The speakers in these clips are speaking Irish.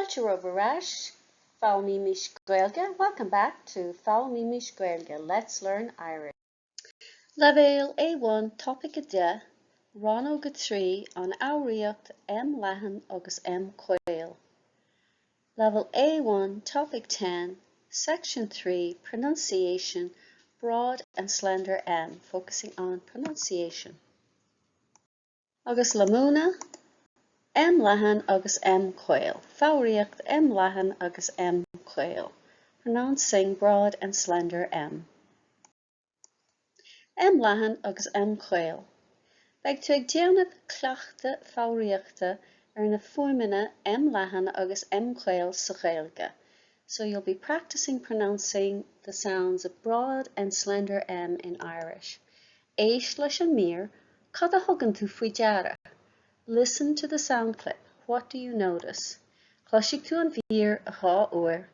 Fáilte romhaibh ar ais, Foghlaimímis Gaeilge Welcome back to Foghlaimímis Gaeilge Let's Learn Irish. Leibhéal A1 Topaic 10, Rannóg 3 An Fhoghraíocht M leathan agus M caol Level A1 Topic 10, Section 3 Pronunciation Broad and Slender M Focusing on pronunciation. Agus le múineadh, M leathan agus M caol, Foghraíocht M leathan agus M caol, Pronouncing broad and slender M. M leathan agus M caol. Beidh tú ag déanamh cleachtadh foghraíochta ar na fuaimeanna M leathan agus M caol sa Ghaeilge. So you'll be practicing pronouncing the sounds of broad and slender M in Irish. Éist leis an mír, cad a thugann tú faoi deara? Listen to the sound clip, what do you notice? Cloisfidh tú an mhír 2 uair,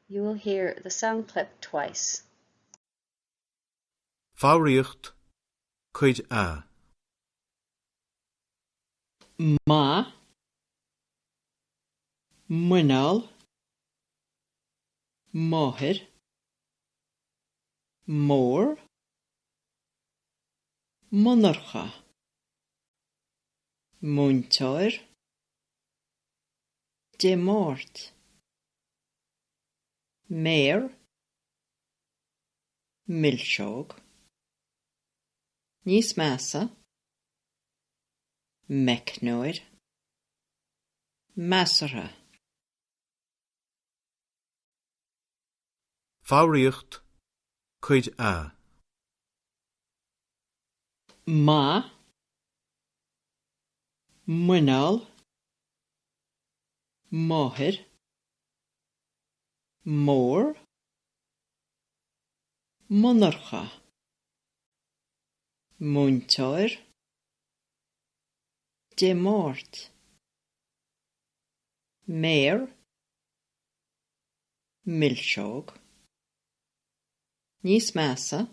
you will hear the sound clip twice. Foghraíocht, Cuid A. Maith, muineál, máthair, mór. Monarcha. Múinteoir. Dé Máirt. Méar. Milseog. Níos measa. Meicneoir. Measartha. Foghraíocht, Cuid A. Maith, muineál, máthair, mór, monarcha, múinteoir, Dé Máirt, méar, milseog, níos measa,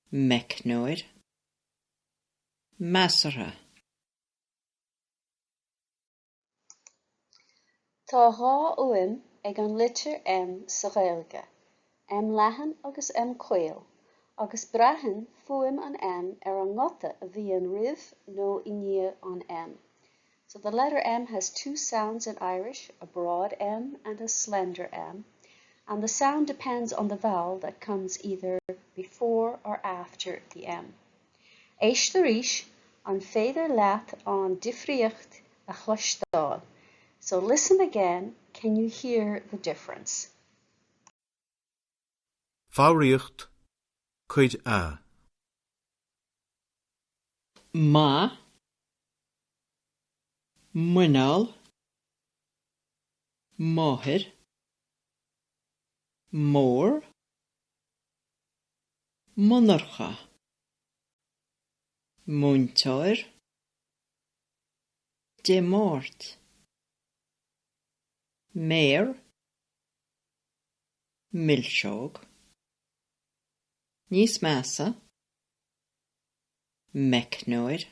meicneoir, measartha. Tá 2 fhuaim ag an litir M sa Ghaeilge, M leathan agus M caol, agus braitheann fuaim an M ar an nguta a bhíonn roimh nó i ndiaidh an M. So the letter M has two sounds in Irish, a broad M and a slender M, and the sound depends on the vowel that comes either before or after the M. Éist arís, an féidir leat an difríocht a chloisteáil? So listen again, can you hear the difference? Foghraíocht, Cuid A. Maith, muineál, máthair, mór, monarcha, múinteoir, Dé Máirt, méar, milseog, níos measa, meicneoir,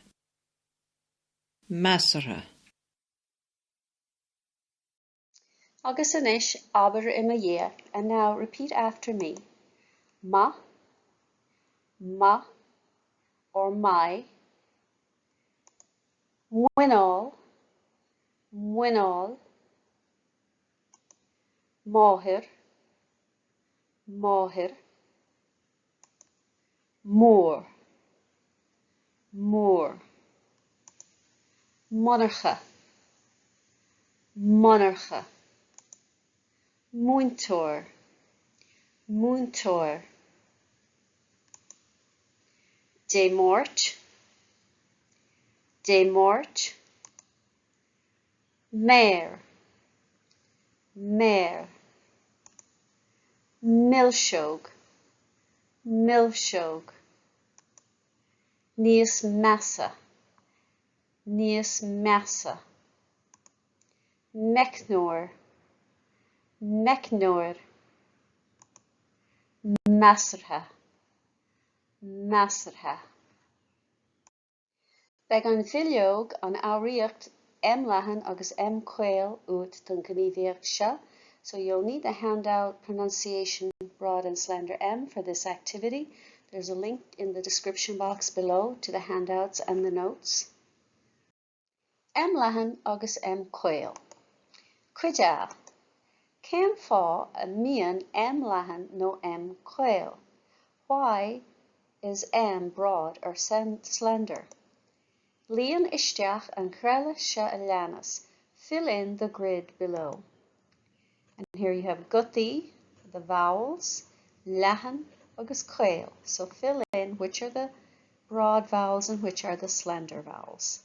measartha. Agus anois, abair i mo dhiaidh, and now repeat after me, Maith, maith, or maith, muineál, muineál, máthair, máthair, mór, mór, monarcha, monarcha, múinteoir, múinteoir, Dé Máirt, Dé Máirt, méar, méar, milseog, milseog, níos measa, níos measa, meicneoir, meicneoir, measartha, measartha. Beidh an bhileog, an fhoghraíocht. M leathan agus M caol uait don ghníomhaíocht seo, so you'll need the handout Pronunciation Broad and Slender M for this activity. There's a link in the description box below to the handouts and the notes. M leathan agus M caol. Cuid A. Cén fáth a mbíonn M leathan nó M caol? Why is M broad or slender? Líon isteach an ghreille seo a leanas, fill in the grid below. And here you have gutaí, the vowels, leathan agus caol. So fill in which are the broad vowels and which are the slender vowels.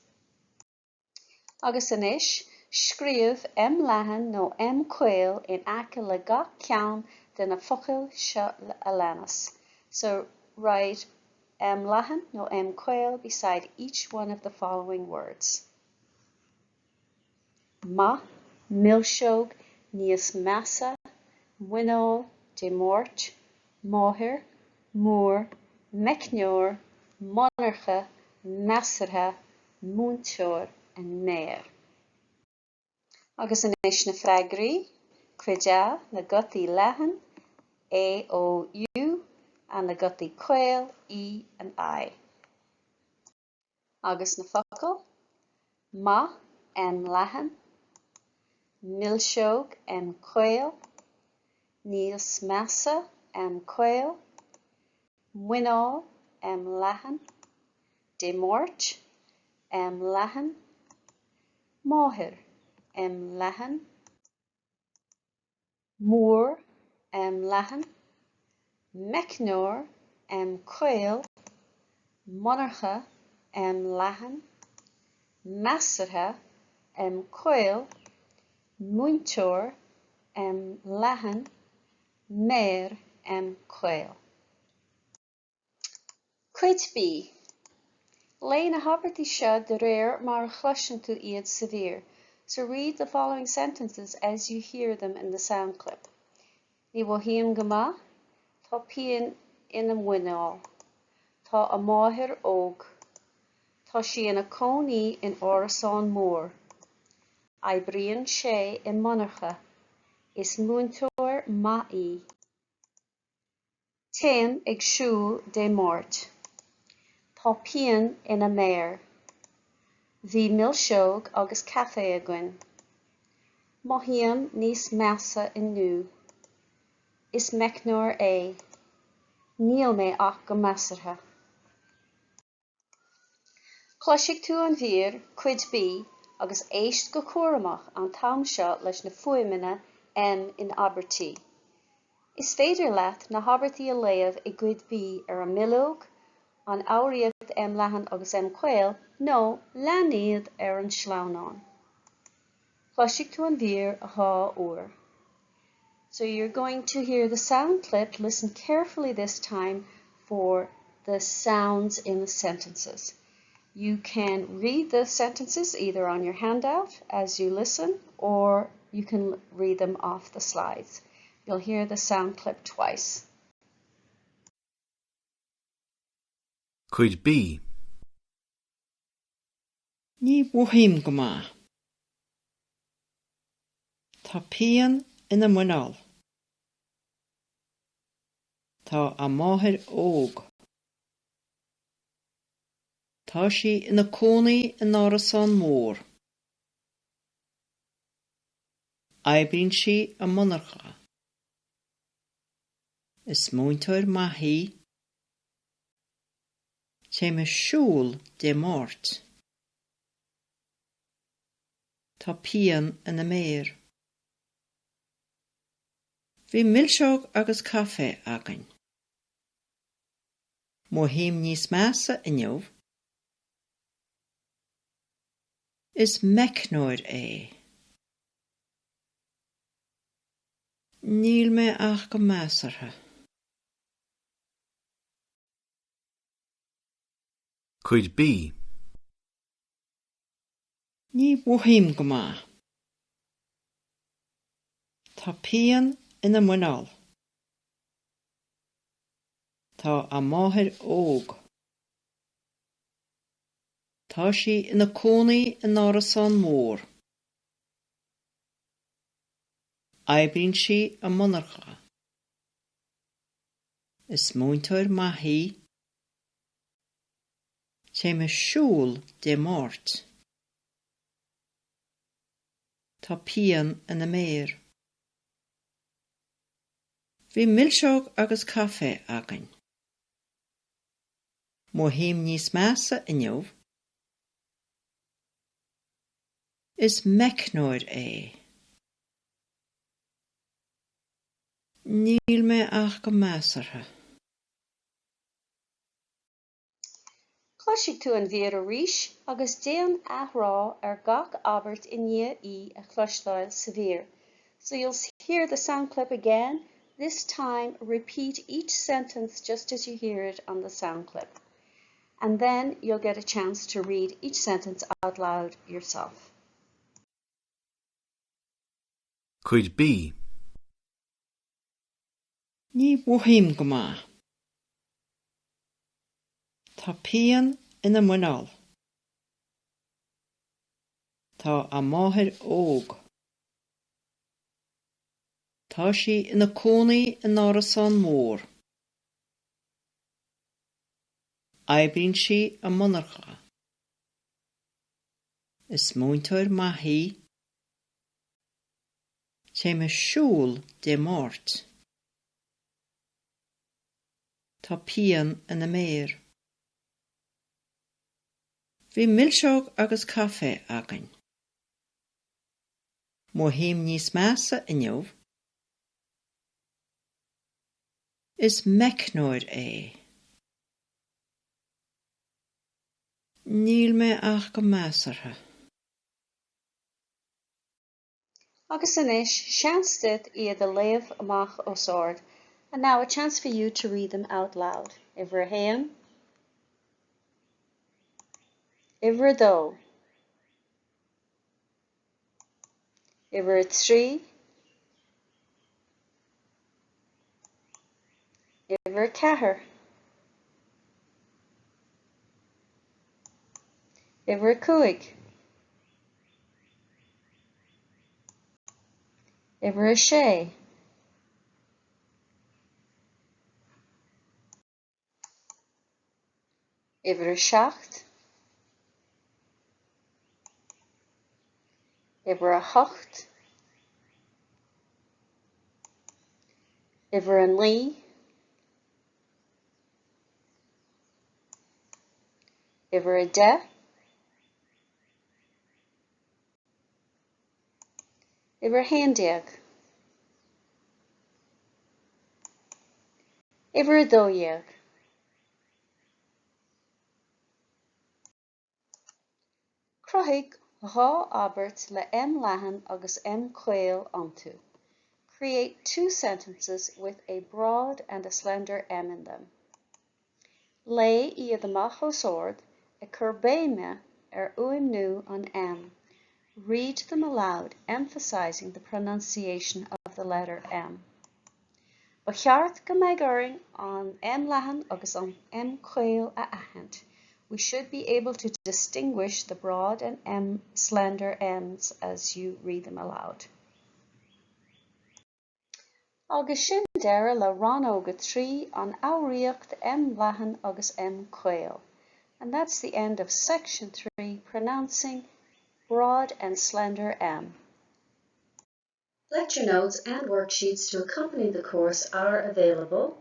Agus anois, scríobh M leathan nó M caol in aice le gach ceann de na focail seo a leanas. So write M leathan nó M caol beside each one of the following words. Maith, milseog, níos measa, muineál, Dé Máirt, máthair, mór, meicneoir, monarcha, measartha, múinteoir and méar. Agus anois na freagraí, Cuid A, na gutaí leathan, A, O, U, and na gutaí caol, E and I. Agus na focail, maith, M leathan, milseog, M caol, níos measa, M caol, muineál, M leathan, Dé Máirt, M leathan, máthair, M leathan, mór, M leathan, meicneoir, M caol, monarcha, M leathan, measartha, M caol, múinteoir, M leathan, méar, M caol. Cuid B. Léigh na habairtí seo de réir mar a chloiseann tú iad sa mhír. So read the following sentences as you hear them in the sound clip. Ní mhothaím go maith. Tá pian ina muineál. Tá a máthair óg. Tá sí ina cónaí in árasán mór. Oibríonn sé i monarcha. Is múinteoir maith í. Téim ag siúl Dé Máirt. Tá pian ina méar. Bhí milseog agus caife againn. Mothaím níos measa inniu. Is meicneoir é. Níl mé ach go measartha. Cloisfidh tú an mhír, Cuid B, agus éist go cúramach an t-am seo leis na fuaimeanna M in abairtí. Is féidir leat na habairtí a léamh i gCuid B ar an mbileog, an fhoghraíocht M leathan agus M caol, nó lean iad ar an sleamhnán. Cloisfidh tú an mhír 2 uair. So you're going to hear the sound clip. Listen carefully this time for the sounds in the sentences. You can read the sentences either on your handout as you listen or you can read them off the slides. You'll hear the sound clip twice. Cuid B. Ní mhothaím go maith. Tá pian ina muineál. Tá a máthair óg. Tá sí ina cónaí in árasán mór. Oibríonn sí i monarcha. Is múinteoir maith í. Téim ag siúl Dé Máirt. Tá pian ina méar. Bhí milseog agus caife againn. Mothaím níos measa inniu. Is meicneoir é. Níl mé ach go measartha. Cuid B. Ní mhothaím go maith. Tá pian ina muineál. Tá a máthair óg. Tá sí ina cónaí in árasán mór. Oibríonn sí i monarcha. Is múinteoir maith í. Téim ag siúl Dé Máirt. Tá pian ina méar. Bhí milseog agus caife againn. Mothaím níos measa inniu. Is meicneoir é. Níl mé ach go measartha. Cloisfidh tú an mhír arís agus déan athrá ar gach abairt i ndiaidh í a chloisteáil sa mhír. So you'll hear the sound clip again, this time repeat each sentence just as you hear it on the sound clip. And then you'll get a chance to read each sentence out loud yourself. Cuid B. Ní mhothaím go maith. Tá pian ina muineál. Tá a máthair óg. Tá sí ina cónaí in árasán mór. Oibríonn sí i monarcha. Is múinteoir maith í. Téim ag siúl Dé Máirt. Tá pian ina méar. Bhí milseog agus caife againn. Mothaím níos measa inniu. Is meicneoir é. Níl mé ach go measartha. Agus anois, seans duit iad a léamh amach os ard. And now a chance for you to read them out loud. Uimhir a haon. Uimhir a dó. Uimhir a 3, Uimhir a 4, Uimhir a 5, Uimhir a 6. Uimhir a 7, Uimhir a 8, Uimhir a 9, Uimhir a 10, Uimhir a 11. Uimhir a 12. Cruthaigh dhá abairt le M leathan agus M caol iontu. Create two sentences with a broad and a slender M in them. Léigh iad amach os ard, ag cur béime ar fhuaimniú an M. Read them aloud, emphasizing the pronunciation of the letter M. Ba cheart go mbeadh orainn an M leathan agus an M caol a aithint. We should be able to distinguish the broad and M slender M's as you read them aloud. Agus sin deireadh le Rannóg 3, an fhoghraíocht M leathan agus M caol. And that's the end of section 3, pronouncing broad and slender M. Lecture notes and worksheets to accompany the course are available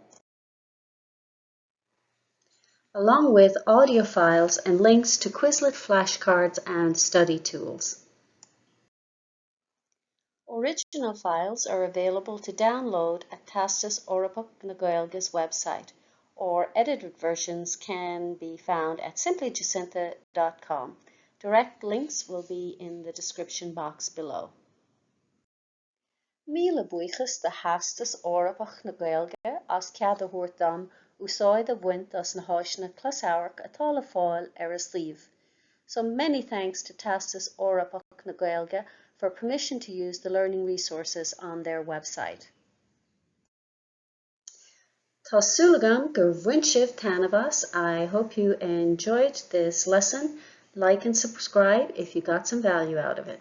along with audio files and links to Quizlet flashcards and study tools. Original files are available to download at Teastas Eorpach na Gaeilge's website, or edited versions can be found at simplyjacintha.com. Direct links will be in the description box below. Míle buíochas do Theastas Eorpach na Gaeilge as cead a thabhairt dom úsáid a bhaint as na háiseanna closamhairc atá le fáil ar a suíomh. So many thanks to Teastas Eorpach na Gaeilge for permission to use the learning resources on their website. Tá súil agam gur bhain sibh taitneamh as. I hope you enjoyed this lesson. Like and subscribe if you got some value out of it.